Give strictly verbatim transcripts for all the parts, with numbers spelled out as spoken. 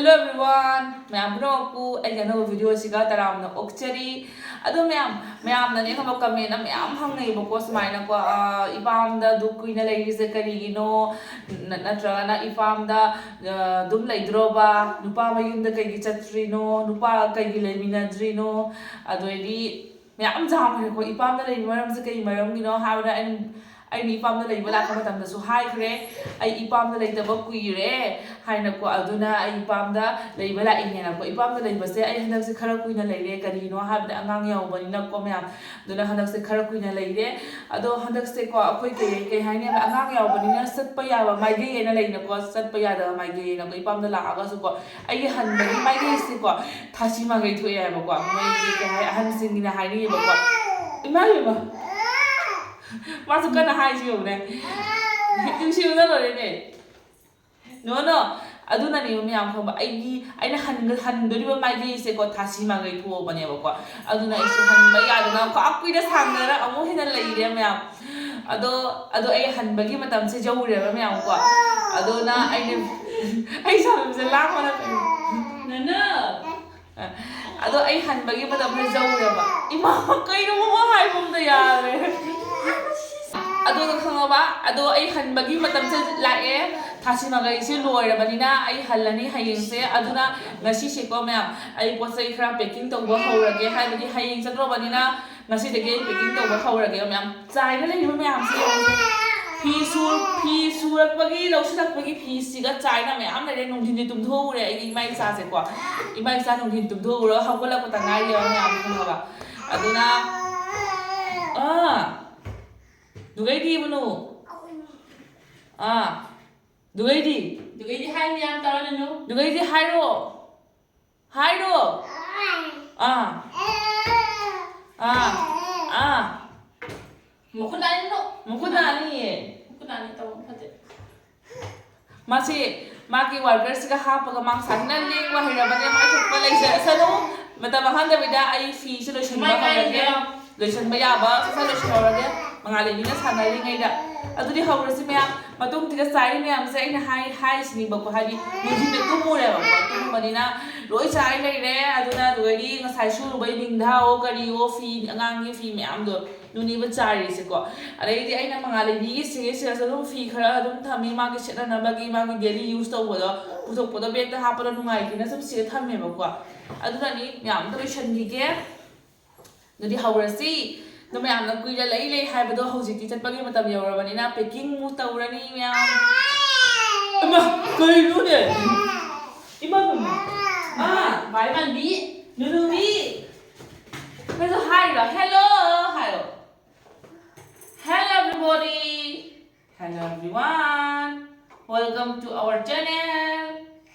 Hello everyone, ꯃꯌꯥꯝ ꯄꯨꯝꯅꯃꯛꯄꯨ ꯑꯩꯒꯤ ꯑꯅꯧꯕ video ꯑꯁꯤꯒ ꯇꯔꯥꯝꯅ ꯑꯣꯛꯆꯔꯤ꯫ ꯑꯗꯣ ꯃꯌꯥꯝ, ꯃꯌꯥꯝꯅꯅꯦ ꯈꯪꯕ, comment ꯃꯌꯥꯝ ꯍꯪꯅꯩꯕꯀꯣ, ꯁꯨꯃꯥꯏꯅꯀꯣ, ꯑꯥ, ꯏꯄꯥꯝꯗ ꯑꯗꯨꯛ ꯀꯨꯏꯅ ꯂꯩꯔꯤꯁꯦ ꯀꯔꯤꯒꯤꯅꯣ? ꯅ-, ꯅꯠꯇ꯭ꯔꯒꯅ ꯏꯄꯥꯝꯗ, ꯑꯥ, ꯑꯗꯨꯝ ꯂꯩꯗ꯭ꯔꯣꯕ? ꯅꯨꯄꯥ ꯃꯌꯨꯝꯗ ꯀꯩꯒꯤ ꯆꯠꯇ꯭ꯔꯤꯅꯣ? ꯅꯨꯄꯥ ꯀꯩꯒꯤ ꯂꯩꯃꯤꯟꯅꯗ꯭ꯔꯤꯅꯣ? ꯑꯗꯨꯗꯩꯗꯤ ꯃꯌꯥꯝ ꯌꯥꯝꯈ꯭ꯔꯦꯀꯣ꯫ ꯏꯄꯥꯝꯗ ꯂꯩꯕ ꯃꯔꯝꯁꯦ ꯀꯩ ꯃꯔꯝꯒꯤꯅꯣ ꯍꯥꯏꯕꯗ, ꯑꯩꯅ, ꯑꯩꯅ ꯏꯄꯥꯝꯗ ꯂꯩꯕ ꯂꯥꯛꯄ ꯃꯇꯝꯗꯁꯨ ꯍꯥꯏꯈ꯭ꯔꯦ, "ꯑꯩ ꯏꯄꯥꯝꯗ ꯂꯩꯇꯕ ꯀꯨꯏꯔꯦ" ꯍꯥꯏꯅꯀꯣ꯫ ꯑꯗꯨꯅ ꯑꯩ ꯏꯄꯥꯝꯗ ꯂꯩꯕ ꯂꯥꯛꯏꯅꯦꯅꯀꯣ꯫ ꯏꯄꯥꯝꯗ ꯂꯩꯕꯁꯦ ꯑꯩ ꯍꯟꯗꯛꯁꯦ ꯈꯔ ꯀꯨꯏꯅ ꯂꯩꯔꯦ, ꯀꯔꯤꯒꯤꯅꯣ ꯍꯥꯏꯕꯗ ꯑꯉꯥꯡ ꯌꯥꯎꯕꯅꯤꯅꯀꯣ ꯃꯌꯥꯝ꯫ ꯑꯗꯨꯅ ꯍꯟꯗꯛꯁꯦ ꯈꯔ ꯀꯨꯏꯅ ꯂꯩꯔꯦ꯫ ꯑꯗꯣ ꯍꯟꯗꯛꯁꯦꯀꯣ ꯑꯩꯈꯣꯏ ꯀꯩ, ꯀꯩ ꯍꯥꯏꯅꯤ, ꯑꯉꯥꯡ ꯌꯥꯎꯕꯅꯤꯅ ꯆꯠꯄ ꯌꯥꯕ ꯃꯥꯏꯀꯩ ꯍꯥꯏꯅ ꯂꯩꯅꯀꯣ, ꯆꯠꯄ ꯌꯥꯗꯕ ꯃꯥꯏꯀꯩ ꯍꯥꯏꯅꯀꯣ꯫ ꯏꯄꯥꯝꯗ ꯂꯥꯛꯑꯒꯁꯨꯀꯣ ꯑꯩꯒꯤ ꯍꯟꯕꯒꯤ ꯃꯥꯏꯀꯩꯁꯤꯀꯣ ꯊꯥꯁꯤ ꯃꯥꯏꯀꯩ ꯊꯣꯛꯑꯦ ꯍꯥꯏꯕꯀꯣ꯫ ꯃꯣꯏꯒꯤ ꯀꯩ ꯍꯥꯏ, ꯑꯍꯟꯁꯤꯡꯒꯤꯅ ꯍꯥꯏꯅꯩꯌꯦꯕꯀꯣ꯫ ꯏꯃꯥ ꯏꯕꯦꯝꯃ! ꯃꯥꯁꯨ ꯀꯟꯅ ꯍꯥꯏꯁꯤ ꯌꯦꯡꯉꯨꯅꯦ꯫ ꯅꯨꯡꯁꯤꯕꯅ ꯂꯣꯏꯔꯦꯅꯦ꯫ No, no. ꯑꯗꯨꯅꯅꯦꯕ ꯃꯌꯥꯝ ꯈꯪꯕ, ꯑꯩꯒꯤ, ꯑꯩꯅ ꯍꯟꯒ-, ꯍꯟꯗꯣꯔꯤꯕ ꯃꯥꯏꯀꯩꯁꯦꯀꯣ ꯊꯥꯁꯤ ꯃꯥꯏꯀꯩ ꯊꯣꯛꯑꯕꯅꯦꯕꯀꯣ꯫ ꯑꯗꯨꯅ ꯑꯩꯁꯦ ꯍꯟꯕ ꯌꯥꯗꯅ ꯈ꯭ꯋꯥꯏ ꯀꯨꯏꯅ ꯁꯥꯡꯅꯔ ꯑꯃꯨꯛ ꯍꯦꯟꯅ ꯂꯩꯔꯦ ꯃꯌꯥꯝ꯫ ꯑꯗꯣ, ꯑꯗꯣ ꯑꯩ ꯍꯟꯕꯒꯤ ꯃꯇꯝꯁꯦ ꯌꯧꯔꯦꯕ ꯃꯌꯥꯝꯀꯣ꯫ ꯑꯗꯨꯅ ꯑꯩꯅ, ꯑꯩ ꯁꯥꯎꯅꯤꯡꯕꯁꯦ ꯂꯥꯡꯕꯅ ꯀꯩꯅꯣ꯫ ꯅꯅꯥ! ꯑꯗꯣ ꯑꯩ ꯍꯟꯕꯒꯤ ꯃꯇꯝꯁꯦ ꯌꯧꯔꯦꯕ꯫ ꯏꯃꯥ, ꯀꯩꯅꯣ ꯃꯃꯥ ꯍꯥꯏꯕ ꯑꯝꯇ ꯌꯥꯗ꯭ꯔꯦ꯫ ꯑꯗꯨꯒ ꯈꯪꯉꯕ? ꯑꯗꯣ ꯑꯩ ꯍꯟꯕꯒꯤ ꯃꯇꯝꯁꯦ ꯂꯥꯛꯑꯦ꯫ ꯊꯥꯁꯤ ꯃꯥꯏꯀꯩꯁꯦ ꯂꯣꯏꯔꯕꯅꯤꯅ ꯑꯩ ꯍꯜꯂꯅꯤ ꯍꯌꯦꯡꯁꯦ꯫ ꯑꯗꯨꯅ ꯉꯁꯤꯁꯦꯀꯣ ꯃꯌꯥꯝ, ꯑꯩ ꯄꯣꯠ ꯆꯩ ꯈꯔ packing ꯇꯧꯕ ꯍꯧꯔꯒꯦ, ꯍꯥꯏꯕꯗꯤ ꯍꯌꯦꯡ ꯆꯠꯇ꯭ꯔꯕꯅꯤꯅ ꯉꯁꯤꯗꯒꯤ ꯑꯩ packing ꯇꯧꯕ ꯍꯧꯔꯒꯦ ꯃꯌꯥꯝ꯫ ꯆꯥꯏꯅ ꯂꯩꯔꯤꯕ ꯃꯌꯥꯝꯁꯦ ꯌꯦꯡꯉꯨ꯫ ꯐꯤ ꯁꯨ-, ꯐꯤ ꯁꯨꯔꯛꯄꯒꯤ, ꯂꯧꯁꯤꯜꯂꯛꯄꯒꯤ ꯐꯤꯁꯤꯒ ꯆꯥꯏꯅ ꯃꯌꯥꯝ ꯂꯩꯔꯦ꯫ ꯅꯨꯡꯊꯤꯟꯗꯤ ꯇꯨꯝꯊꯣꯛꯎꯔꯦ ꯑꯩꯒꯤ ꯏꯃꯥ ꯏꯆꯥꯁꯦꯀꯣ꯫ ꯏꯃꯥ ꯏꯆꯥ ꯅꯨꯡꯊꯤꯟ ꯇꯨꯝꯊꯣꯛꯎꯔꯒ ꯍꯧꯒꯠꯂꯛꯄꯇ ꯉꯥꯏꯔꯤꯕ ꯃꯌꯥꯝ ꯈꯪꯉꯕ꯫ ꯑꯗꯨꯅ, ꯑꯥ, ꯗꯨꯒꯩꯗꯤ ꯏꯕꯨꯅꯨ꯫ ꯑꯥ, ꯗꯨꯒꯩꯗꯤ꯫ ꯗꯨꯒꯩꯗꯤ ꯍꯥꯏ ꯃꯌꯥꯝ ꯇꯧꯔꯅꯨ꯫ ꯗꯨꯒꯩꯗꯤ ꯍꯥꯏꯔꯣ꯫ ꯍꯥꯏꯔꯣ꯫ ꯑꯥ꯫ ꯑꯥ꯫ ꯑꯥ꯫ ꯃꯈꯨꯠ ꯅꯥꯅꯤꯅꯣ꯫ ꯃꯈꯨꯠ ꯅꯥꯅꯤꯌꯦ꯫ ꯃꯈꯨꯠ ꯅꯥꯅꯤ ꯇꯧꯕ ꯐꯠꯇꯦ꯫ ꯃꯥꯁꯤ ꯃꯥꯒꯤ workerꯁꯤꯒ ꯍꯥꯞꯄꯒ ꯃꯥ ꯉꯁꯥꯏꯅ ꯂꯦꯡꯕ ꯍꯩꯔꯕꯅꯦ, ꯃꯥꯏ ꯊꯣꯛꯄ ꯂꯩꯖꯔꯁꯅꯨ꯫ ꯃꯇꯝ ꯃꯥꯡꯍꯟꯗꯕꯤꯗ ꯑꯩ ꯐꯤꯁꯦ ꯂꯣꯏꯁꯤꯟꯕ ꯃꯥꯏ ꯍꯧꯔꯒꯦ꯫ ꯀꯥꯏꯗꯅꯣ? ꯂꯣꯏꯁꯤꯟꯕ ꯌꯥꯕ ꯁꯠ ꯁꯠ ꯂꯣꯏꯁꯤꯜꯍꯧꯔꯒꯦ, ꯃꯉꯥꯜꯂꯩꯕꯤꯅ ꯁꯥꯟꯅꯔꯤꯉꯩꯗ꯫ ꯑꯗꯨꯗꯤ ꯍꯧꯔꯁꯤ ꯃꯌꯥꯝ꯫ ꯃꯇꯨꯡꯁꯤꯗ ꯆꯥꯏꯔꯤ ꯃꯌꯥꯝꯁꯦ ꯑꯩꯅ ꯍꯥꯏ-, ꯍꯥꯏꯁꯤꯅꯤꯕꯀꯣ, ꯍꯥꯏꯗꯤ ꯅꯨꯡꯊꯤꯟꯗ ꯇꯨꯝꯃꯨꯔꯦꯕꯀꯣ꯫ ꯑꯗꯨꯅ ꯂꯣꯏ ꯆꯥꯏ ꯂꯩꯔꯦ꯫ ꯑꯗꯨꯅ ꯑꯗꯨꯗꯒꯤ ꯉꯁꯥꯏ ꯁꯨꯔꯨꯕꯩ ꯅꯤꯡꯊꯥꯑꯣ ꯀꯔꯤꯑꯣ ꯐꯤ, ꯑꯉꯥꯡꯒꯤ ꯐꯤ ꯃꯌꯥꯝꯗꯣ, ꯑꯗꯨꯅꯦꯕ ꯆꯥꯏꯔꯤꯁꯦꯀꯣ꯫ ꯑꯗꯩꯗꯤ ꯑꯩꯅ ꯃꯉꯥꯜꯂꯩꯕꯤꯒꯤ ꯁꯤꯒꯤ ꯁꯤꯗꯁꯨ ꯑꯗꯨꯝ ꯐꯤ ꯈꯔ ꯑꯗꯨꯝ ꯊꯝꯃꯤ, ꯃꯥꯒꯤ ꯁꯦꯠꯅꯅꯕꯒꯤ, ꯃꯥꯒꯤ daily use ꯇꯧꯕꯗꯣ, ꯄꯨꯊꯣꯛꯄꯗꯣ ꯕꯦꯒꯇ ꯍꯥꯞꯄꯗꯣ ꯅꯨꯡꯉꯥꯏꯇꯦꯅ ꯁꯨꯝ ꯁꯤꯗ ꯊꯝꯃꯦꯕꯀꯣ꯫ ꯑꯗꯨꯅꯅꯤ, ꯃꯌꯥꯝ ꯑꯝꯇ ꯂꯣꯏꯁꯟꯈꯤꯒꯦ꯫ ꯑꯗꯨꯗꯤ ꯍꯧꯔꯁꯤ꯫ ꯑꯗꯣ ꯃꯌꯥꯝꯅ ꯀꯨꯏꯅ ꯂꯩ ꯂꯩ ꯍꯥꯏꯕꯗꯣ ꯍꯧꯖꯤꯛꯇꯤ ꯆꯠꯄꯒꯤ ꯃꯇꯝ ꯌꯧꯔꯕꯅꯤꯅ packing ꯑꯃꯨꯛ ꯇꯧꯔꯅꯤ ꯃꯌꯥꯝ꯫ ꯏꯃꯥ, ꯀꯩꯅꯣꯅꯦ? ꯏꯃꯥ, ꯏꯃꯥ꯫ ꯑꯥ, ꯚꯥꯏ ꯃꯥꯟꯕꯤ, ꯅꯨꯅꯨꯕꯤ꯫ ꯅꯪꯁꯨ ꯍꯥꯏꯔꯣ, hello ꯍꯥꯏꯔꯣ꯫ Hello everybody. Hello everyone. Welcome to our channel.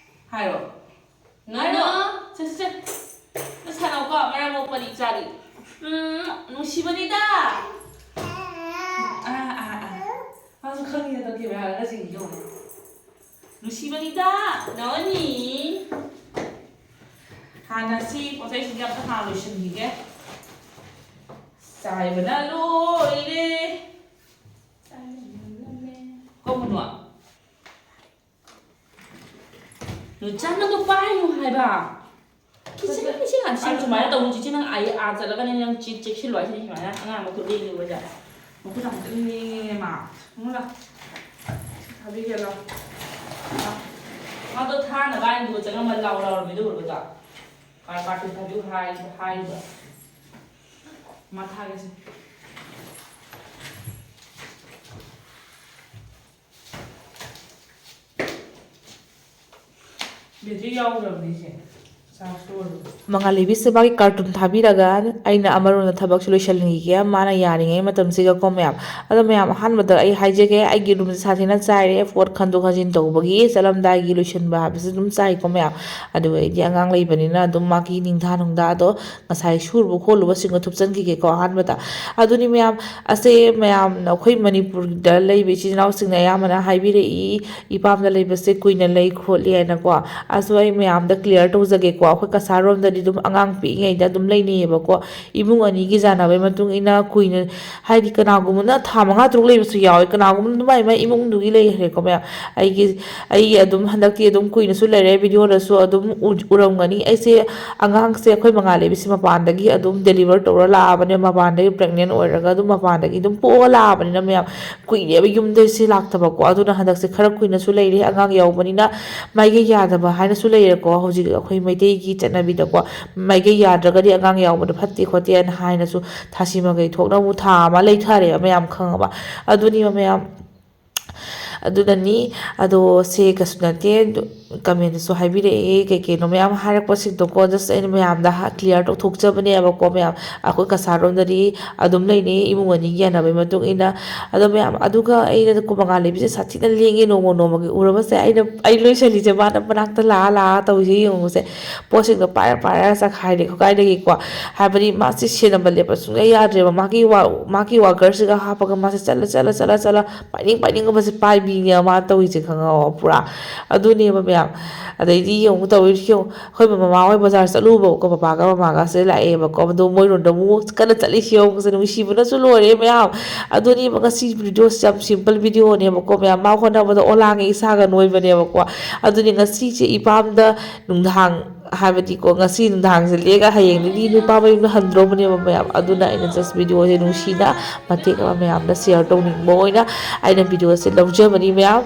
ꯍꯥꯏꯔꯣ꯫ ꯅꯣꯅꯣ꯫ ꯁꯦ, ꯁꯦ, ꯁꯦ꯫ ꯅꯁꯥꯅꯧꯀꯣ, ꯃꯔꯝ ꯃꯣꯛꯄꯅꯤ ꯏꯆꯥꯗꯤ꯫ ꯎꯝ, ꯅꯨꯡꯁꯤꯕꯅꯤꯗ꯫ ꯑꯥ, ꯑꯥ, ꯑꯥ꯫ ꯃꯥꯁꯨ ꯈꯪꯉꯤꯗ, ꯀꯦꯃꯦꯔꯥꯗꯒ ꯆꯤꯡꯉꯤ ꯌꯦꯡꯉꯨ꯫ ꯅꯨꯡꯁꯤꯕꯅꯤꯗ, ꯅꯥꯎꯅꯤ꯫ ꯍꯥꯟꯅ ꯁꯤ ꯄꯣꯠꯆꯩꯁꯤꯡꯁꯦ ꯑꯝꯇ ꯍꯥꯟꯅ ꯂꯣꯏꯁꯤꯟꯈꯤꯒꯦ꯫ ꯆꯥꯏꯕꯅ ꯂꯣꯏꯔꯦ꯫ ꯀꯧꯅꯨ꯫ ꯅꯨꯆꯥ, ꯅꯪꯗꯣ ꯄꯥꯏꯅꯨ ꯍꯥꯏꯕ꯫ ꯏꯆꯦ, ꯏꯆꯦ, ꯁꯤ ꯁꯨꯃꯥꯏꯅ ꯇꯧꯅꯨ, ꯆꯤꯆꯦ, ꯅꯪ ꯑꯩ ꯑꯥ ꯆꯠꯂꯒꯅꯦ, ꯅꯪ ꯆꯦꯛ-, ꯆꯦꯛꯁꯤꯜꯂꯣ ꯍꯥꯏꯁꯤꯅꯤ, ꯁꯨꯃꯥꯏꯅ ꯑꯉꯥꯡ ꯃꯈꯨꯠ ꯂꯦꯡꯉꯨꯕꯗ꯫ ꯃꯈꯨꯠ ꯌꯥꯝ ꯀꯟꯅ ꯂꯦꯡꯉꯦ ꯃꯥ꯫ ꯊꯥꯕꯤꯒꯦ ꯂꯥꯎ꯫ ꯃꯥꯗꯣ ꯊꯥꯅꯕ ꯍꯥꯏꯅ ꯗꯨꯀꯥꯟ ꯆꯪꯉꯝꯕ ꯂꯥꯎ ꯂꯥꯎꯔꯝꯃꯤꯗꯣ ꯎꯔꯕꯗꯣ? ꯀꯥꯔ ꯄꯥꯔꯀꯤꯡ ꯊꯥꯕꯤꯌꯨ ꯍꯥꯏ-, ꯍꯥꯏꯔꯤꯕ꯫ ꯃꯥ ꯊꯥꯒꯦꯁꯦ꯫ ꯕꯦꯇ꯭ꯔꯤ ꯌꯥꯎꯗ꯭ꯔꯕꯅꯤ ꯁꯦ꯫ ꯆꯥꯔꯖ ꯂꯣꯏꯔꯕ꯫ ꯃꯉꯥꯜꯂꯩꯕꯤꯁꯦ ꯃꯥꯒꯤ ꯀꯥꯔꯇꯨꯟ ꯊꯥꯕꯤꯔꯒ ꯑꯩꯅ ꯑꯃꯔꯣꯝꯗ ꯊꯕꯛꯁꯦ ꯂꯣꯏꯁꯤꯟꯈꯤꯒꯦ꯫ ꯃꯥꯅ ꯌꯥꯔꯤꯉꯩ ꯃꯇꯝꯁꯤꯒꯀꯣ ꯃꯌꯥꯝ꯫ ꯑꯗꯣ ꯃꯌꯥꯝ, ꯑꯍꯥꯟꯕꯗ ꯑꯩ ꯍꯥꯏꯖꯒꯦ, ꯑꯩꯒꯤ ꯔꯨꯝꯁꯦ ꯁꯥꯊꯤꯅ ꯆꯥꯏꯔꯦ꯫ ꯄꯣꯠ ꯈꯟꯗꯣꯛ ꯈꯟꯖꯤꯟ ꯇꯧꯕꯒꯤ ꯆꯠꯂꯝꯗꯥꯏꯒꯤ ꯂꯣꯏꯁꯤꯟꯕ ꯍꯥꯏꯕꯁꯤ ꯑꯗꯨꯝ ꯆꯥꯏꯀꯣ ꯃꯌꯥꯝ꯫ ꯑꯗꯨꯒ ꯑꯩꯗꯤ ꯑꯉꯥꯡ ꯂꯩꯕꯅꯤꯅ ꯑꯗꯨꯝ ꯃꯥꯒꯤ ꯅꯤꯡꯊꯥ ꯅꯨꯡꯊꯥꯗꯣ ꯉꯁꯥꯏ ꯁꯨꯔꯨꯕ ꯈꯣꯠꯂꯨꯕꯁꯤꯡꯗꯣ ꯊꯨꯞꯆꯟꯈꯤꯒꯦꯀꯣ ꯑꯍꯥꯟꯕꯗ꯫ ꯑꯗꯨꯅꯤ ꯃꯌꯥꯝ, ꯑꯁꯦ ꯃꯌꯥꯝꯅ ꯑꯩꯈꯣꯏ ꯃꯅꯤꯄꯨꯔꯗ ꯂꯩꯕ ꯏꯆꯤꯜ ꯏꯅꯥꯎꯁꯤꯡꯅ ꯑꯌꯥꯝꯕꯅ ꯍꯥꯏꯕꯤꯔꯛꯏ, "ꯏꯄꯥꯝꯗ ꯂꯩꯕꯁꯦ ꯀꯨꯏꯅ ꯂꯩ ꯈꯣꯠꯂꯤ" ꯍꯥꯏꯅꯀꯣ꯫ ꯑꯁꯨ ꯑꯩ ꯃꯌꯥꯝꯗ clear ꯇꯧꯖꯒꯦꯀꯣ꯫ ꯑꯩꯈꯣꯏ ꯀꯁꯥꯔꯣꯝꯗꯗꯤ ꯑꯗꯨꯝ ꯑꯉꯥꯡ ꯄꯤꯛꯏꯉꯩꯗ ꯑꯗꯨꯝ ꯂꯩꯅꯩꯌꯦꯕꯀꯣ꯫ ꯏꯃꯨꯡ ꯑꯅꯤꯒꯤ ꯌꯥꯅꯕꯒꯤ ꯃꯇꯨꯡ ꯏꯟꯅ ꯀꯨꯏꯅ, ꯍꯥꯏꯗꯤ ꯀꯅꯥꯒꯨꯝꯕꯅ ꯊꯥ ꯃꯉꯥ ꯇꯔꯨꯛ ꯂꯩꯕꯁꯨ ꯌꯥꯎꯋꯦ, ꯀꯅꯥꯒꯨꯝꯕꯅ ꯑꯗꯨꯝ ꯃꯥꯏ ꯃꯥꯏ ꯏꯃꯨꯡꯗꯨꯒꯤ ꯂꯩꯈ꯭ꯔꯦꯀꯣ ꯃꯌꯥꯝ꯫ ꯑꯩꯒꯤ, ꯑꯩꯒꯤ ꯑꯗꯨꯝ ꯍꯟꯗꯛꯇꯤ ꯑꯗꯨꯝ ꯀꯨꯏꯅꯁꯨ ꯂꯩꯔꯦ, ꯚꯤꯗꯤꯑꯣꯗꯁꯨ ꯑꯗꯨꯝ ꯎ-, ꯎꯔꯝꯒꯅꯤ꯫ ꯑꯩꯁꯦ ꯑꯉꯥꯡꯁꯦ ꯑꯩꯈꯣꯏ ꯃꯉꯥ ꯂꯩꯕꯤꯁꯦ ꯃꯄꯥꯟꯗꯒꯤ ꯑꯗꯨꯝ ꯗꯦꯂꯤꯚꯔ ꯇꯧꯔ ꯂꯥꯛꯑꯕꯅꯦ, ꯃꯄꯥꯟꯗꯒꯤ ꯄ꯭ꯔꯦꯒꯅꯦꯟ ꯑꯣꯏꯔꯒ ꯑꯗꯨꯝ ꯃꯄꯥꯟꯗꯒꯤ ꯑꯗꯨꯝ ꯄꯣꯛꯑꯒ ꯂꯥꯛꯑꯕꯅꯤꯅ ꯃꯌꯥꯝ꯫ ꯀꯨꯏꯔꯦꯕ ꯌꯨꯝꯗꯩꯁꯤ ꯂꯥꯛꯇꯕꯀꯣ꯫ ꯑꯗꯨꯅ ꯍꯟꯗꯛꯁꯦ ꯈꯔ ꯀꯨꯏꯅꯁꯨ ꯂꯩꯔꯦ꯫ ꯑꯉꯥꯡ ꯌꯥꯎꯕꯅꯤꯅ ꯃꯥꯏꯀꯩ ꯌꯥꯗꯕ ꯍꯥꯏꯅꯁꯨ ꯂꯩꯔꯦꯀꯣ꯫ ꯍꯧꯖꯤꯛ ꯑꯩꯈꯣꯏ ꯃꯩꯇꯩꯒꯤ ꯆꯠꯅꯕꯤꯗꯀꯣ, ꯃꯥꯏꯀꯩ ꯌꯥꯗ꯭ꯔꯒꯗꯤ ꯑꯉꯥꯡ ꯌꯥꯎꯕꯗꯣ ꯐꯠꯇꯦ ꯈꯣꯠꯇꯦꯅ ꯍꯥꯏꯅꯁꯨ ꯊꯥꯁꯤ ꯃꯥꯏꯀꯩ ꯊꯣꯛꯅ ꯑꯃꯨꯛ ꯊꯥ ꯑꯃ ꯂꯩꯊꯔꯦꯕ ꯃꯌꯥꯝ, ꯈꯪꯉꯕ? ꯑꯗꯨꯅꯤꯕ ꯃꯌꯥꯝ꯫ ꯑꯗꯨꯅꯅꯤ꯫ ꯑꯗꯣ ꯁꯦ ꯀꯩꯁꯨ ꯅꯠꯇꯦ꯫ ꯀꯃꯦꯟꯗꯁꯨ ꯍꯥꯏꯕꯤꯔꯛꯑꯦ ꯀꯩ ꯀꯩꯅꯣ ꯃꯌꯥꯝ ꯍꯥꯏꯔꯛꯄꯁꯤꯡꯗꯣꯀꯣ꯫ Just ꯑꯩꯅ ꯃꯌꯥꯝꯗ ꯍꯥ-, clear ꯇꯧꯊꯣꯛꯆꯕꯅꯦꯕꯀꯣ ꯃꯌꯥꯝ꯫ ꯑꯩꯈꯣꯏ ꯀꯁꯥꯔꯣꯝꯗꯗꯤ ꯑꯗꯨꯝ ꯂꯩꯅꯩ, ꯏꯃꯨꯡ ꯑꯅꯤꯒꯤ ꯌꯥꯅꯕꯒꯤ ꯃꯇꯨꯡ ꯏꯟꯅ꯫ ꯑꯗꯣ ꯃꯌꯥꯝ, ꯑꯗꯨꯒ ꯑꯩꯅ ꯀꯣ ꯃꯉꯥ ꯂꯩꯕꯤꯁꯦ ꯁꯥꯊꯤꯅ ꯂꯦꯡꯉꯦ ꯅꯣꯡꯃ ꯅꯣꯡꯃꯒꯤ꯫ ꯎꯔꯕꯁꯦ ꯑꯩꯅ, ꯑꯩ ꯂꯣꯏꯁꯜꯂꯤꯁꯦ ꯃꯥꯅ ꯃꯅꯥꯛꯇ ꯂꯥꯛꯑ ꯂꯥꯛꯑ ꯇꯧꯔꯤꯁꯦ ꯌꯦꯡꯉꯨꯁꯦ꯫ ꯄꯣꯠꯁꯤꯡꯗꯣ ꯄꯥꯏꯔ ꯄꯥꯏꯔ ꯆꯠꯈꯥꯏꯔꯦ ꯈꯣꯠꯈꯥꯏꯗꯒꯤꯀꯣ꯫ ꯍꯥꯏꯕꯗꯤ ꯃꯥꯁꯦ ꯁꯦꯟꯅꯕ ꯂꯦꯞꯄ ꯁꯨꯡꯌꯥ ꯌꯥꯗ꯭ꯔꯦꯕ꯫ ꯃꯥꯒꯤ ꯋꯥ-, ꯃꯥꯒꯤ ꯋꯥꯀꯔꯁꯤꯒ ꯍꯥꯞꯄꯒ ꯃꯥꯁꯦ ꯆꯠꯂ ꯆꯠꯂ ꯆꯠꯂ ꯆꯠꯂ ꯄꯥꯏꯅꯤꯡ ꯄꯥꯏꯅꯤꯡꯉꯕꯁꯦ ꯄꯥꯏꯕꯤꯅꯦꯕ ꯃꯥ ꯇꯧꯔꯤꯁꯦ, ꯈꯪꯉꯕ? ꯄꯨꯔꯥ ꯑꯗꯨꯅꯦꯕ ꯃꯌꯥꯝ꯫ ꯑꯗꯩꯗꯤ ꯌꯦꯡꯉꯨ ꯇꯧꯔꯤꯁꯤ ꯌꯦꯡꯉꯨ, ꯑꯩꯈꯣꯏ ꯃꯃꯥ ꯍꯣꯏ ꯕꯖꯥꯔ ꯆꯠꯂꯨꯕꯀꯣ, ꯄꯄꯥꯒ ꯃꯃꯥꯒꯁꯦ ꯂꯥꯛꯑꯦꯕꯀꯣ꯫ ꯑꯗꯣ ꯃꯣꯏꯔꯣꯝꯗ ꯑꯃꯨꯛ ꯀꯟꯅ ꯆꯠꯂꯤꯁꯤ ꯌꯦꯡꯉꯨꯁꯦ, ꯅꯨꯡꯁꯤꯕꯅꯁꯨ ꯂꯣꯏꯔꯦ ꯃꯌꯥꯝ꯫ ꯑꯗꯨꯅꯦꯕ ꯉꯁꯤ ꯚꯤꯗꯤꯑꯣꯁꯦ ꯌꯥꯝ simple ꯚꯤꯗꯤꯑꯣꯅꯦꯕꯀꯣ ꯃꯌꯥꯝ꯫ ꯃꯥ ꯍꯣꯠꯅꯕꯗ ꯑꯣꯂꯥꯡꯉꯦ ꯏꯁꯥꯒ ꯅꯣꯏꯕꯅꯦꯕꯀꯣ꯫ ꯑꯗꯨꯅꯤ ꯉꯁꯤꯁꯦ ꯏꯄꯥꯝꯗ ꯅꯨꯡꯗꯥꯡ, ꯍꯥꯏꯕꯗꯤꯀꯣ, ꯉꯁꯤ ꯅꯨꯡꯗꯥꯡꯁꯦ ꯂꯦꯛꯑꯒ ꯍꯌꯦꯡꯗꯒꯤ ꯅꯨꯄꯥ ꯃꯌꯨꯝꯗ ꯍꯟꯗ꯭ꯔꯣꯕꯅꯦꯕ ꯃꯌꯥꯝ꯫ ꯑꯗꯨꯅ ꯑꯩꯅ just ꯚꯤꯗꯤꯑꯣꯁꯦ ꯅꯨꯡꯁꯤꯅ ꯃꯇꯦꯛ ꯑꯃ ꯃꯌꯥꯝꯗ share ꯇꯧꯅꯤꯡꯕ ꯑꯣꯏꯅ ꯑꯩꯅ ꯚꯤꯗꯤꯑꯣꯁꯦ ꯂꯧꯖꯕꯅꯤ ꯃꯌꯥꯝ꯫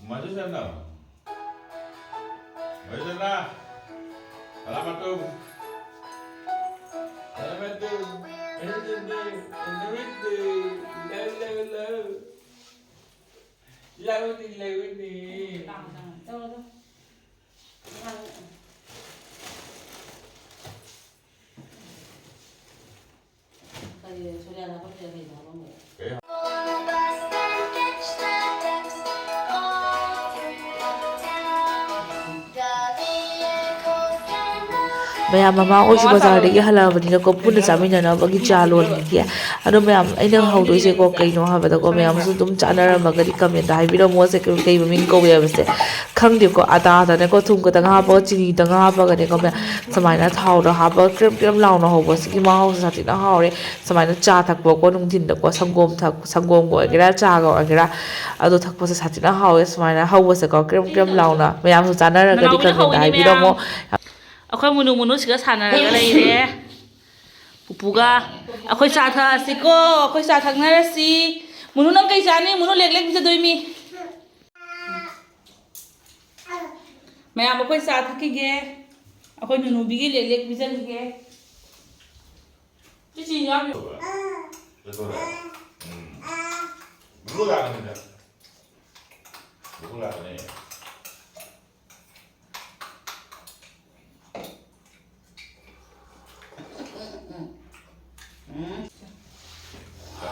Maju sana. Maju sana. Salam atu. Salam atu. Hello, hello, hello. Hello, hello. Hello, hello. ꯃꯌꯥꯝ, ꯃꯃꯥ ꯍꯣꯏꯁꯨ ꯕꯖꯥꯔꯗꯒꯤ ꯍꯜꯂꯛꯑꯕꯅꯤꯅꯀꯣ, ꯄꯨꯟꯅ ꯆꯥꯃꯤꯟꯅꯅꯕꯒꯤ ꯆꯥ ꯂꯣꯟꯈꯤꯒꯦ꯫ ꯑꯗꯣ ꯃꯌꯥꯝ, ꯑꯩꯅ ꯍꯧꯗꯣꯏꯁꯦꯀꯣ ꯀꯩꯅꯣ ꯍꯥꯏꯕꯗꯀꯣ, ꯃꯌꯥꯝꯁꯨ ꯑꯗꯨꯝ ꯆꯥꯅꯔꯝꯃꯒꯗꯤ comment ꯍꯥꯏꯕꯤꯔꯝꯃꯣ꯫ ꯁꯦ ꯀꯩ, ꯀꯩ ꯃꯃꯤꯡ ꯀꯧꯏ ꯍꯥꯏꯕꯁꯦ ꯈꯪꯗꯦꯀꯣ꯫ ꯑꯇꯥꯗꯅꯦꯀꯣ, ꯊꯨꯝ ꯈꯛꯇꯪ ꯍꯥꯞꯄꯒ, ꯆꯤꯅꯤꯗꯪ ꯍꯥꯞꯄꯒꯅꯦꯀꯣ, ꯃꯌꯥꯝ ꯁꯨꯃꯥꯏꯅ ꯊꯥꯎꯗ ꯍꯥꯞꯄꯒ ꯀ꯭ꯔꯦꯝ ꯀ꯭ꯔꯦꯝ ꯂꯥꯎꯅ ꯍꯧꯕꯁꯤꯒꯤ ꯃꯍꯥꯎꯁꯦ ꯁꯥꯊꯤꯅ ꯍꯥꯎꯔꯦ꯫ ꯁꯨꯃꯥꯏꯅ ꯆꯥ ꯊꯛꯄꯀꯣ, ꯅꯨꯡꯊꯤꯟꯗꯀꯣ, ꯁꯪꯒꯣꯝ ꯊꯛ-, ꯁꯪꯒꯣꯝꯒ ꯑꯣꯏꯒꯦꯔꯥ, ꯆꯥꯒ ꯑꯣꯏꯒꯦꯔꯥ, ꯑꯗꯣ ꯊꯛꯄꯁꯦ ꯁꯥꯊꯤꯅ ꯍꯥꯎꯋꯦ꯫ ꯁꯨꯃꯥꯏꯅ ꯍꯧꯕꯁꯦꯀꯣ, ꯀ꯭ꯔꯦꯝ ꯀ꯭ꯔꯦꯝ ꯂꯥꯎꯅ꯫ ꯃꯌꯥꯝꯁꯨ ꯆꯥꯅꯔꯒꯗꯤ ꯅꯅꯥꯎꯕꯤꯅ comment ꯍꯧꯋꯤꯅꯦ ꯍꯥꯏꯕꯤꯔꯝꯃꯣ꯫ ꯃꯌꯥꯝ꯫ ꯑꯩꯈꯣꯏ ꯃꯨꯅꯨ ꯃꯨꯅꯨꯁꯤꯒ ꯁꯥꯟꯅꯔꯒ ꯂꯩꯔꯦ꯫ ꯄꯨꯄꯨꯒ꯫ ꯑꯩꯈꯣꯏ ꯆꯥ ꯊꯛꯑꯁꯤꯀꯣ, ꯑꯩꯈꯣꯏ ꯆꯥ ꯊꯛꯅꯔꯁꯤ꯫ ꯃꯨꯅꯨ, ꯅꯪ ꯀꯩ ꯆꯥꯅꯤ? ꯃꯨꯅꯨ ꯂꯦꯛ ꯂꯦꯛ ꯄꯤꯖꯗꯣꯏꯃꯤ꯫ ꯃꯌꯥꯝ, ꯑꯩꯈꯣꯏ ꯆꯥ ꯊꯛꯈꯤꯒꯦ꯫ ꯑꯩꯈꯣꯏ ꯅꯨꯅꯨꯕꯤꯒꯤ ꯂꯦꯛ ꯂꯦꯛ ꯄꯤꯖꯈꯤꯒꯦ꯫ ꯆꯤꯆꯤ ꯌꯥꯎꯔꯤ꯫ ꯎꯝ꯫ ꯂꯥꯛꯀꯅꯤꯗ꯫ ꯂꯥꯛꯀꯅꯤ꯫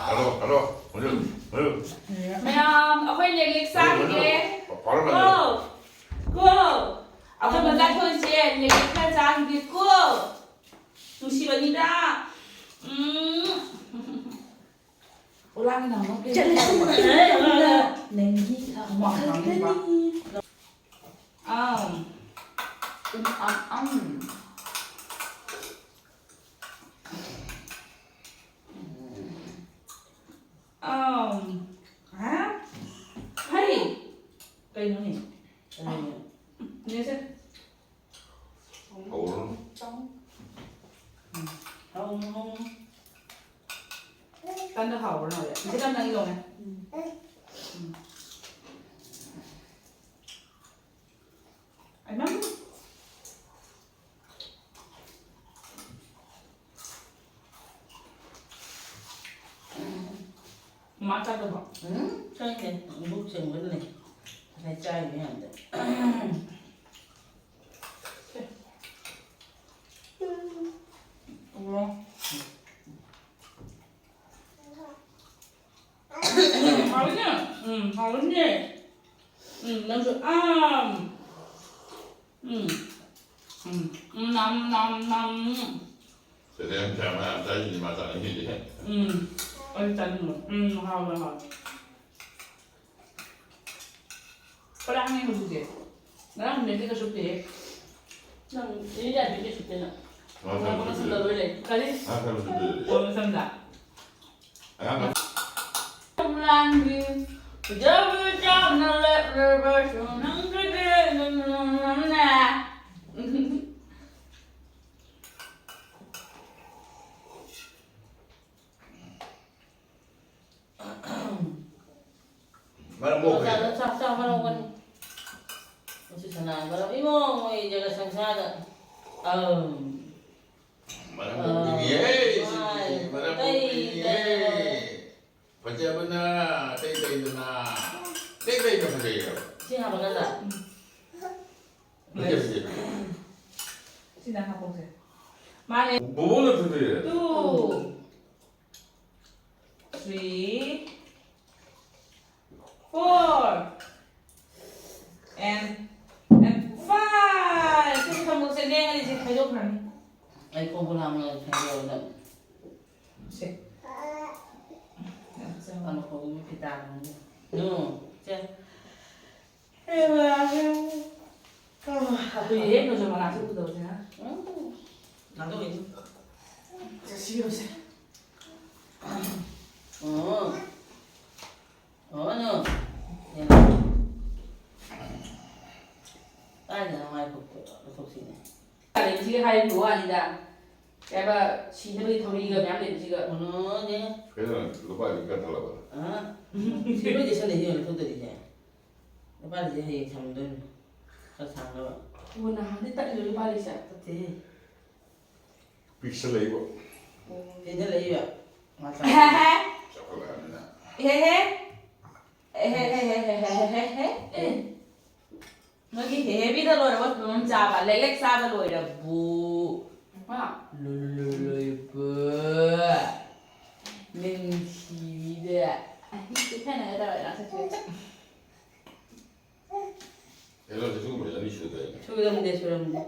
Hello, hello. Hello, hello. ꯃꯌꯥꯝ, ꯑꯩꯈꯣꯏ ꯂꯦꯛ ꯂꯦꯛ ꯆꯥꯈꯤꯒꯦ꯫ Hello, hello. ꯀꯣ, ꯀꯣ꯫ ꯑꯩꯈꯣꯏ ꯃꯆꯥ ꯊꯣꯏꯁꯦ ꯂꯦꯛ ꯂꯦꯛ ꯈꯔ ꯆꯥꯈꯤꯒꯦ ꯀꯣ꯫ ꯅꯨꯡꯁꯤꯕꯅꯤꯗ꯫ ꯎꯝ꯫ ꯆꯠꯂꯁꯤ꯫ ꯅꯪꯒꯤ ꯑꯃ ꯍꯥꯡꯕ꯫ ꯑꯝ꯫ ꯎꯝ, ꯑꯝ, ꯑꯝ꯫ ꯑꯝ꯫ ꯍꯥ? ꯍꯩ! ꯀꯩꯅꯣꯅꯦ? ꯀꯩꯅꯣꯅꯦ? ꯅꯦꯁꯦ꯫ ꯍꯧꯔꯣ꯫ ꯎꯝ, ꯍꯧꯔꯣ, ꯍꯧꯔꯣ꯫ ꯀꯟꯅ ꯍꯥꯎꯕ꯭ꯔꯣ, ꯅꯥꯎꯔꯤ? ꯁꯤ ꯀꯟꯅ ꯌꯣꯡꯉꯦ꯫ ꯎꯝ꯫ ꯎꯝ꯫ ꯑꯩꯃꯥ꯫ ꯃꯥ ꯆꯥꯗꯕ꯭ꯔꯣ? ꯎꯝ, ꯆꯥꯏꯅꯦ꯫ ꯏꯕꯣꯛ ꯁꯦꯡꯕꯅꯦ꯫ ꯉꯁꯥꯏ ꯆꯥꯏ ꯃꯌꯥꯝꯗꯣ꯫ ꯎꯝ꯫ ꯎꯝ, ꯍꯥꯎꯋꯤꯅꯦ꯫ ꯎꯝ, ꯍꯥꯎꯋꯤꯅꯦ꯫ ꯎꯝ, ꯅꯪꯁꯨ ꯑꯝ꯫ ꯎꯝ꯫ ꯎꯝ, ꯎꯝ, ꯅꯝ, ꯅꯝ, ꯅꯝ꯫ ꯁꯦꯂꯦꯝ ꯁꯦꯝꯃ ꯌꯥꯝ ꯆꯥꯏꯁꯤꯗꯤ ꯃꯥ ꯆꯥꯅꯤꯡꯉꯤꯁꯦ꯫ ꯎꯝ, ꯑꯩ ꯆꯥꯅꯤꯡꯉꯦ꯫ ꯎꯝ, ꯍꯥꯎꯋꯦ, ꯍꯥꯎꯋꯦ꯫ ꯈꯣꯏꯔꯥꯡꯅꯦ ꯍꯧꯖꯤꯛꯁꯦ꯫ ꯉꯔꯥꯡ ꯅꯨꯃꯤꯠꯇꯤ ꯀꯩꯁꯨ ꯄꯤꯔꯦ꯫ ꯅꯪ ꯏꯔꯤꯖꯥ ꯅꯨꯃꯤꯠꯇꯤ ꯁꯨꯇꯤꯅ꯫ ꯃꯥ ꯃꯥ ꯊꯕꯛ ꯃꯁꯝꯗ ꯆꯠꯄꯤꯔꯦ꯫ ꯂꯣꯏ ꯂꯩ꯫ ꯀꯔꯤ? ꯃꯥ ꯊꯕꯛ ꯆꯠꯄꯤꯔꯦ꯫ ꯑꯣ, ꯃꯁꯝꯗ꯫ ꯑꯉꯥꯡ ꯃꯆꯥ ꯂꯥꯡꯕꯤ, ꯐꯖꯕ ꯆꯥꯎꯅ ꯂꯦꯞꯂꯕꯁꯨ ꯅꯪꯒꯤꯗꯤ ꯅꯪꯅ꯫ ꯃꯔꯝ ꯃꯣꯛꯄꯅꯦ꯫ ꯆꯥꯛ, ꯆꯥꯛ, ꯆꯥꯛ ꯃꯔꯝ ꯑꯣꯛꯀꯅꯤ꯫ ꯃꯁꯤ ꯁꯅꯥ ꯃꯔꯝ ꯏꯃꯣꯏ ꯃꯣꯏ ꯖꯒꯠ ꯁꯪꯁꯥꯔꯗ꯫ ꯑꯝ꯫ ꯃꯔꯝ ꯃꯣꯛꯄꯤꯅꯤꯍꯦ, ꯑꯝ, ꯁꯤꯗꯤ꯫ ꯃꯥꯏ꯫ ꯃꯔꯝ ꯀꯩ ꯃꯣꯛꯄꯤꯅꯤꯍꯦ꯫ ꯀꯩꯅꯣ? ꯐꯖꯕꯅ ꯑꯇꯩ ꯀꯩꯗꯅ? ꯑꯇꯩ ꯀꯩꯗ ꯐꯖꯩ ꯍꯥꯏꯕ? ꯁꯤ ꯍꯥꯞꯄ ꯀꯥꯟꯗ? ꯐꯖꯩ, ꯐꯖꯩ꯫ ꯁꯤꯅ ꯍꯥꯞꯄꯧꯁꯦ꯫ ꯃꯥꯅꯦ꯫ ꯕꯣꯕꯣꯅ ꯐꯖꯩ꯫ Two, three, four, and, and five. ꯁꯤ ꯊꯝꯃꯣꯁꯦ, ꯂꯦꯡꯉꯗꯤ ꯁꯤ ꯈꯥꯏꯗꯣꯛꯈ꯭ꯔꯅꯤ꯫ ꯑꯩ ꯈꯣꯡ ꯈꯨꯠ ꯍꯥꯝꯃꯒ ꯈꯥꯏꯗꯣꯛꯑꯒ꯫ ꯁꯦ꯫ ꯀꯩꯅꯣ ꯐꯥꯎꯕ ꯃꯤꯠ ꯄꯤꯇꯥ ꯈꯪꯗꯦ꯫ ꯅꯣ, ꯁꯦ꯫ ꯀꯨꯏꯔꯦ ꯅꯣꯖꯣ ꯃꯅꯥꯛꯇ ꯎꯗꯕꯁꯦ, ꯍꯥ? ꯎꯝ꯫ ꯅꯪꯗꯧꯔꯤꯅꯤ꯫ ꯆꯠꯁꯤꯔꯣꯁꯦ꯫ ꯑꯣ꯫ ꯑꯣ, ꯅꯣ꯫ ꯀꯥꯏꯗꯅꯣ ꯃꯥꯏ ꯐꯨꯛꯇꯣ ꯂꯧꯊꯣꯛꯁꯤꯅꯦ꯫ ꯂꯩꯕꯁꯤꯒ ꯍꯥꯏꯔꯤꯕ ꯋꯥꯅꯤꯗ꯫ ꯀꯩ ꯍꯥꯏꯕ, ꯁꯤꯅꯕꯒꯤ ꯊꯧꯔꯤꯒ ꯃꯌꯥꯝ ꯂꯩꯕꯁꯤꯒ꯫ ꯀꯩꯅꯣꯅꯦ꯫ ꯀꯩꯅꯣ, ꯂꯨꯄꯥ ꯂꯤꯁꯤꯡ ꯀꯟꯊꯠꯂꯕ? ꯑ? ꯁꯤ ꯂꯣꯏ ꯂꯤꯁꯜꯂꯦ, ꯁꯤ ꯂꯧꯊꯣꯛꯇꯣꯏꯅꯤꯁꯦ꯫ ꯂꯨꯄꯥ ꯂꯤꯁꯤꯡ ꯍꯌꯦꯡ ꯊꯝꯗꯣꯏꯅꯤ꯫ ꯈꯔ ꯁꯥꯡꯅꯕ꯫ ꯑꯣ, ꯅꯍꯥꯟꯗꯩ ꯇꯠꯂꯤꯔꯣ ꯂꯨꯄꯥ ꯂꯤꯁꯤꯡ? ꯇꯠꯇꯦꯍꯦ꯫ ꯄꯤꯛꯁꯜꯂꯛꯏꯕꯣ꯫ ꯇꯦꯟꯁꯤꯜꯂꯛꯏꯕ꯫ ꯃꯥ ꯆꯥꯎꯈꯠꯂꯛꯑꯕꯅꯤꯅ꯫ ꯏꯍꯦꯍꯦ꯫ ꯏꯍꯦꯍꯦꯍꯦꯍꯦꯍꯦꯍꯦ꯫ ꯅꯣꯏꯒꯤ ꯍꯦꯍꯦꯕꯤꯗ ꯂꯣꯏꯔꯕ ꯐꯤꯕꯝ ꯆꯥꯕ, ꯂꯦꯛꯂꯦꯛ ꯆꯥꯕ ꯂꯣꯏꯔꯕꯣ? ꯃꯥ꯫ ꯂꯣꯏ, ꯂꯣꯏ, ꯂꯣꯏꯕ꯫ ꯅꯨꯡꯁꯤꯕꯤꯗ꯫ ꯑꯍꯤꯡ ꯆꯨꯞꯊꯅꯒ ꯇꯧꯔꯦ ꯅꯪ ꯁꯛꯁꯦ꯫ ꯍꯦꯔꯣꯁꯦ ꯁꯤꯒꯨꯝꯕꯁꯦ ꯑꯅꯤ ꯁꯨꯗꯣꯏꯅꯦ꯫ ꯁꯨꯔꯝꯗꯦ, ꯁꯨꯔꯝꯗꯦ꯫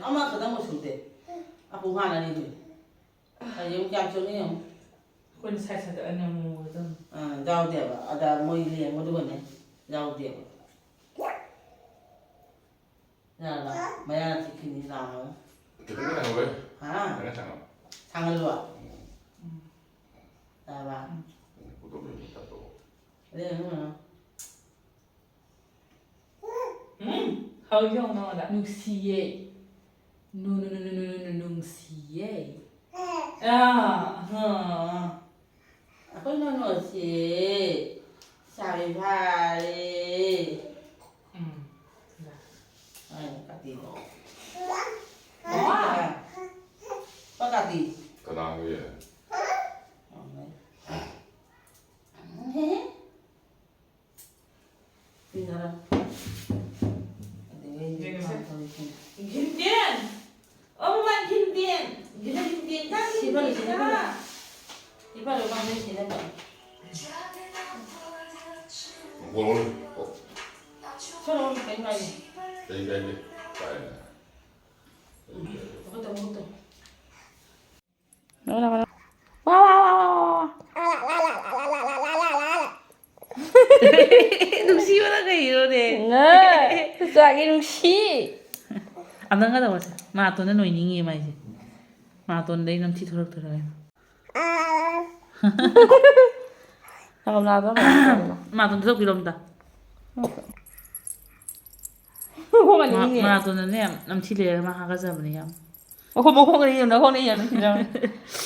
ꯑꯃꯈꯛꯇꯪ ꯃꯆꯨꯗꯦ꯫ ꯑꯄꯨ ꯍꯥꯟꯅꯅꯤ ꯑꯗꯨ꯫ ꯍꯧꯖꯤꯛ ꯑꯃꯨꯛ ꯀꯌꯥꯝ ꯆꯨꯅꯤ ꯌꯦꯡꯉꯨ꯫ ꯑꯩꯈꯣꯏꯅ ꯁꯥꯏ ꯁꯥꯏꯗ ꯑꯅꯤ ꯑꯃꯨꯛ ꯃꯨꯕꯗꯣ꯫ ꯑꯥ, ꯌꯥꯎꯗꯦꯕ꯫ ꯑꯗ ꯃꯣꯏ ꯂꯦꯡꯕꯗꯨꯒꯅꯦ ꯌꯥꯎꯗꯦꯕ꯫ ꯌꯥꯔꯕ? ꯃꯌꯥꯅ ꯆꯤꯛꯈꯤꯅꯤ ꯂꯥꯝꯃꯒ꯫ ꯈꯤꯇꯪ ꯈꯤꯇꯪ ꯍꯧꯔꯦ꯫ ꯍꯥ? ꯈꯤꯇꯪ ꯁꯥꯡꯉꯣ꯫ ꯁꯥꯡꯍꯜꯂꯣ? ꯎꯝ꯫ ꯌꯥꯔꯕ? ꯎꯝ, ꯄꯨꯊꯣꯛꯄꯤꯌꯨ, ꯇꯥꯊꯣꯛꯑꯣ꯫ ꯑꯗꯨ ꯌꯦꯡꯉꯨ꯫ ꯎꯝ, ꯍꯧꯖꯤꯛ ꯍꯧꯅ ꯅꯉꯣꯟꯗ꯫ ꯅꯨꯡꯁꯤꯌꯦ꯫ ꯅꯨ-, ꯅꯨ-, ꯅꯨꯡꯁꯤꯌꯦ꯫ ꯑꯥ, ꯑꯥ꯫ ꯑꯩꯈꯣꯏ ꯅꯣꯅꯣꯁꯦ ꯁꯥꯕꯤ ꯐꯥꯔꯦ꯫ ꯎꯝ꯫ ꯑꯩ ꯀꯥꯇꯤꯗꯣ꯫ ꯋꯥ! ꯄꯥ ꯀꯥꯇꯤ꯫ ꯀꯅꯥꯒꯤ? ꯑꯣ꯫ ꯏꯟꯅꯔꯣ꯫ ꯑꯗꯨꯗꯒꯤ ꯌꯦꯡꯉꯁꯦ꯫ ꯄꯥꯟꯊꯣꯏꯁꯤꯅ꯫ ꯒꯤꯟꯇꯦꯟ! ꯑꯣ, ꯃꯃꯥ, ꯒꯤꯟꯇꯦꯟ! ꯒꯤꯟꯇꯦꯟ, ꯒꯤꯟꯇꯦꯟ, ꯒꯤꯟꯇꯦꯟ, ꯁꯤ ꯐꯔꯦ, ꯁꯤ ꯐꯔꯦ꯫ ꯒꯤꯟꯇꯦꯟ! ꯁꯤ ꯐꯔꯦ, ꯃꯥ ꯅꯣꯏ ꯁꯤꯅ ꯐꯔꯦ꯫ ꯁꯣꯔꯣ, ꯀꯩꯅꯣ ꯍꯥꯏꯅꯦ꯫ ꯀꯩ ꯀꯥꯏꯗꯦ? ꯀꯥꯏꯅ꯫ ꯎꯝ, ꯃꯈꯨꯠꯇꯣ, ꯃꯈꯨꯠꯇꯣ꯫ ꯂꯥꯛꯑꯣ, ꯂꯥꯛꯑꯣ, ꯂꯥꯛꯑꯣ꯫ ꯋꯥ, ꯋꯥ, ꯋꯥ, ꯋꯥ, ꯋꯥ, ꯋꯥ꯫ ꯅꯨꯡꯁꯤꯕꯅ ꯀꯩꯅꯣꯅꯦ? ꯉꯥ, ꯆꯥꯒꯦ ꯅꯨꯡꯁꯤ꯫ ꯑꯝꯇꯪꯒ ꯇꯧꯔꯁꯦ꯫ ꯃꯥꯇꯣꯟꯗ ꯅꯣꯏꯅꯤꯡꯉꯦ ꯃꯥꯏꯁꯦ꯫ ꯃꯥꯇꯣꯟꯗꯩ ꯅꯝꯊꯤ ꯊꯣꯔꯛꯇꯣꯏꯔꯥ ꯀꯩꯅꯣ? ꯅꯥꯀꯣꯡ ꯅꯥꯗꯣ ꯀꯩꯅꯣ ꯇꯧꯔꯤꯅꯣ? ꯃꯥꯇꯣꯟꯗ ꯊꯣꯛꯄꯤꯔꯣ ꯑꯝꯇ꯫ ꯃꯈꯣꯡ ꯑꯅꯤ ꯃꯥ-, ꯅꯤꯛꯑꯦ꯫ ꯃꯥꯇꯣꯟꯗꯅꯦ ꯌꯥꯝ ꯅꯝꯊꯤ ꯂꯩꯔꯒ ꯃꯥ ꯍꯥꯒꯠꯆꯕꯅꯦ ꯌꯥꯝ꯫ ꯃꯈꯣꯡ, ꯃꯈꯣꯡ ꯑꯅꯤ ꯌꯦꯡꯉꯨ, ꯃꯈꯣꯡ ꯑꯅꯤ ꯌꯦꯡꯉꯨ, ꯁꯤꯗ ꯌꯦꯡꯉꯨ꯫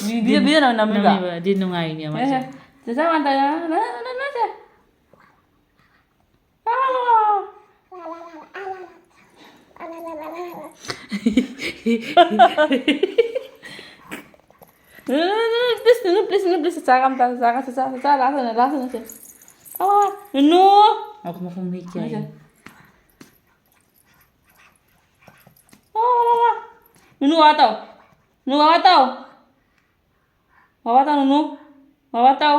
ꯚꯤꯗꯤꯑꯣ, ꯚꯤꯗꯤꯑꯣ ꯅꯝ-, ꯅꯝꯃꯤꯕ꯫ ꯅꯝꯃꯤꯕ, ꯑꯗꯨ ꯅꯨꯡꯉꯥꯏꯔꯤꯅꯦ ꯃꯥꯁꯦ꯫ ꯑꯦ, ꯆꯦꯆꯥ ꯃꯥꯟꯗꯅ, ꯅ, ꯅ, ꯅ, ꯅ, ꯆꯦ꯫ Please, please, please, please, ꯆꯥꯒ ꯑꯝꯇ, ꯆꯥꯒ, ꯆꯥ, ꯆꯥ, ꯂꯥꯛꯁꯅꯨ, ꯂꯥꯛꯁꯅꯨ, ꯁꯦ꯫ ꯑꯥ, ꯅꯨꯅꯨ꯫ ꯃꯈꯣꯡ, ꯃꯈꯣꯡ ꯅꯤꯛꯀꯦ ꯍꯥꯏꯌꯦ꯫ ꯑꯥ, ꯑꯥ, ꯑꯥ꯫ ꯅꯨꯅꯨ, ꯋꯥ ꯇꯧ꯫ ꯅꯨꯅꯨ, ꯋꯥ ꯇꯧ꯫ ꯋꯥ ꯇꯧ, ꯅꯨꯅꯨ꯫ ꯋꯥ ꯇꯧ꯫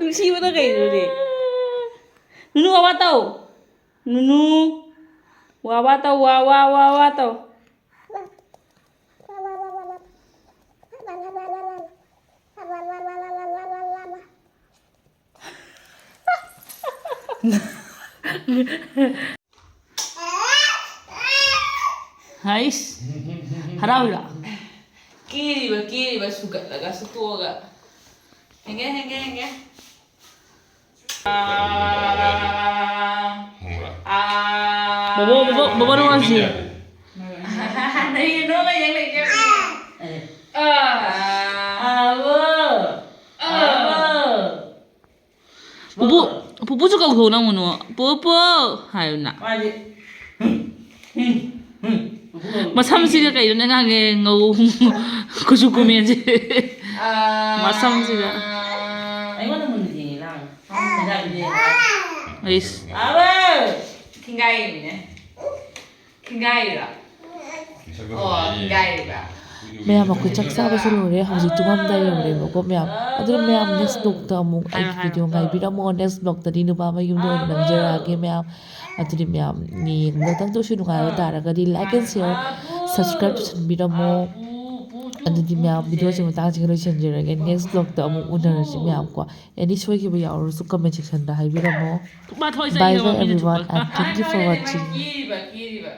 ꯅꯨꯡꯁꯤꯕꯅ ꯀꯩꯅꯣꯅꯦ? ꯅꯨꯅꯨ, ꯋꯥ ꯇꯧ꯫ ꯅꯨꯅꯨ꯫ ꯋꯥ ꯋꯥ ꯇꯧ, ꯋꯥ ꯋꯥ ꯋꯥ ꯋꯥ ꯇꯧ꯫ ꯍꯩꯁ, ꯍꯔꯥꯎꯔꯤꯔꯣ? ꯀꯦꯔꯤꯕ, ꯀꯦꯔꯤꯕ ꯁꯨꯒꯠꯂꯒ, ꯁꯨꯛꯇꯣꯛꯑꯒ꯫ ꯍꯦꯡꯒꯦ, ꯍꯦꯡꯒꯦ, ꯍꯦꯡꯒꯦ꯫ ꯑꯥ꯫ ꯈꯪꯕ꯭ꯔꯥ? ꯑꯥ꯫ ꯕꯣꯕꯣ, ꯕꯣꯕꯣ, ꯕꯣꯕꯣ ꯅꯨꯡꯉꯥꯏꯁꯤ꯫ ꯅꯪꯒꯤ ꯅꯣꯡꯃ ꯌꯦꯡ ꯂꯩꯒꯦ꯫ ꯑꯥ꯫ ꯑꯥ꯫ ꯑꯥ꯫ ꯄꯨꯄꯨ, ꯄꯨꯄꯨꯁꯨ ꯀꯧꯊꯣꯛꯑꯣ ꯅꯪ ꯃꯨꯅꯨ꯫ ꯄꯨꯄꯨ ꯍꯥꯏꯌꯨꯅ꯫ ꯃꯥꯗꯤ ꯃꯁꯝꯁꯤꯒ ꯀꯩꯅꯣꯅꯦ ꯑꯉꯥꯡꯒꯤ ꯉꯧ ꯀꯨꯆꯨ ꯀꯨꯃꯦꯟꯁꯦ꯫ ꯃꯁꯝꯁꯤꯒ꯫ ꯑꯩꯉꯣꯟꯗ ꯃꯨꯟꯅ ꯌꯦꯡꯉꯤ ꯅꯪ꯫ ꯏꯁ꯫ ꯊꯤꯡꯒꯥꯏꯔꯤꯅꯦ꯫ ꯊꯤꯡꯒꯥꯏꯔꯤꯔꯣ? ꯑꯣ, ꯊꯤꯡꯒꯥꯏꯔꯤꯕ꯫ ꯃꯌꯥꯝ, ꯑꯩꯈꯣꯏ ꯆꯥꯛ ꯆꯥꯕꯁꯨ ꯂꯣꯏꯔꯦ, ꯍꯧꯖꯤꯛ ꯇꯨꯝꯃꯝꯗꯥꯏ ꯌꯧꯔꯦꯕꯀꯣ ꯃꯌꯥꯝ꯫ ꯑꯗꯨꯅ ꯃꯌꯥꯝ, next vlogꯇ ꯑꯃꯨꯛ ꯑꯩꯒꯤ video ꯉꯥꯏꯕꯤꯔꯝꯃꯣ꯫ Next vlogꯇꯗꯤ ꯅꯨꯄꯥ ꯃꯌꯨꯝꯗ ꯑꯣꯏꯅ ꯅꯝꯖꯔꯛꯑꯒꯦ ꯃꯌꯥꯝ꯫ ꯑꯗꯨꯗꯤ ꯃꯌꯥꯝ, ꯌꯦꯡꯕꯗ ꯈꯤꯇꯪꯇ ꯑꯣꯏꯁꯨ ꯅꯨꯡꯉꯥꯏꯕ ꯇꯥꯔꯒꯗꯤ like and share, subscribe ꯇꯧꯁꯟꯕꯤꯔꯝꯃꯣ꯫ ꯑꯗꯨꯗꯤ ꯃꯌꯥꯝ, videoꯁꯦ ꯃꯇꯥꯡꯁꯤꯒ ꯂꯣꯏꯁꯤꯟꯖꯔꯒꯦ꯫ Next vlogꯇ ꯑꯃꯨꯛ ꯎꯅꯔꯁꯤ ꯃꯌꯥꯝ ꯀꯣ꯫ Any ꯁꯣꯏꯈꯤꯕ ꯌꯥꯎꯔꯁꯨ comment sectionꯗ ꯍꯥꯏꯕꯤꯔꯝꯃꯣ꯫ Bye bye everyone and thank you for watching. ꯀꯤꯔꯤꯕ, ꯀꯤꯔꯤꯕ꯫